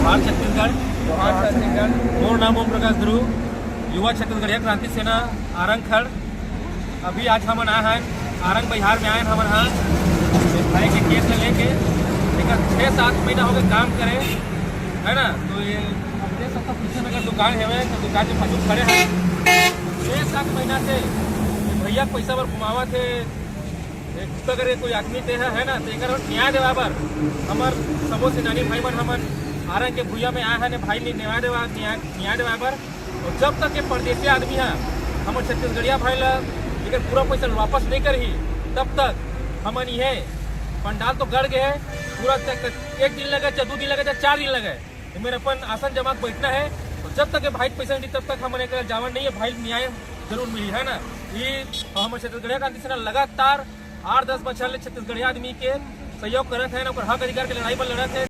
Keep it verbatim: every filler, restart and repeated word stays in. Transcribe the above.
जोहार छत्तीसगढ़। जोहार छत्तीसगढ़। मोर नाम ओम प्रकाश ध्रुव, युवा छत्तीसगढ़िया क्रांति सेना आरंग खड़। अभी आज हमन आए हन आरंग बिहार में, आए हन हमन हा भाई के केस ल लेके। एकर छः सात महीना हो गए काम करे, है ना। तो ये आप देख सकते हो, पीछे में अगर दुकान है तो दुकान के पाछू खड़े हैं। छः सात महीना से ये भैया पैसा बर घुमावत हे। एक तो अगर ये कोई आदमी ते है, है ना, तो एकर न्याय देवा बर हमर सबो सेनानी भाई मन, हमन आरंग के भुइया में आए हैं ने भाई ने न्याय देवा, न्याय, न्याय देवा बर। और जब तक ये परदेसी आदमी है, हमर छत्तीसगढ़िया भाई ला एकर पूरा पैसा वापस नहीं करही, तब तक हमन इहे पंडाल तो गड़ गए है, पूरा तक एक दिन लगे, चाहे दो दिन लगे, चाहे चार दिन लगे, एमेर अपन आसन जमा के बैठना है। और जब तक ये भाई के पैसा नहीं, तब तक हमन एकर जावन नहीं है। भाई न्याय जरूर मिली, है ना। ये हमर छत्तीसगढ़िया क्रांति सेना लगातार आठ दस बछर ले छत्तीसगढ़िया आदमी के सहयोग करत है ना, ओकर हक अधिकार के लड़ाई बर लड़त है।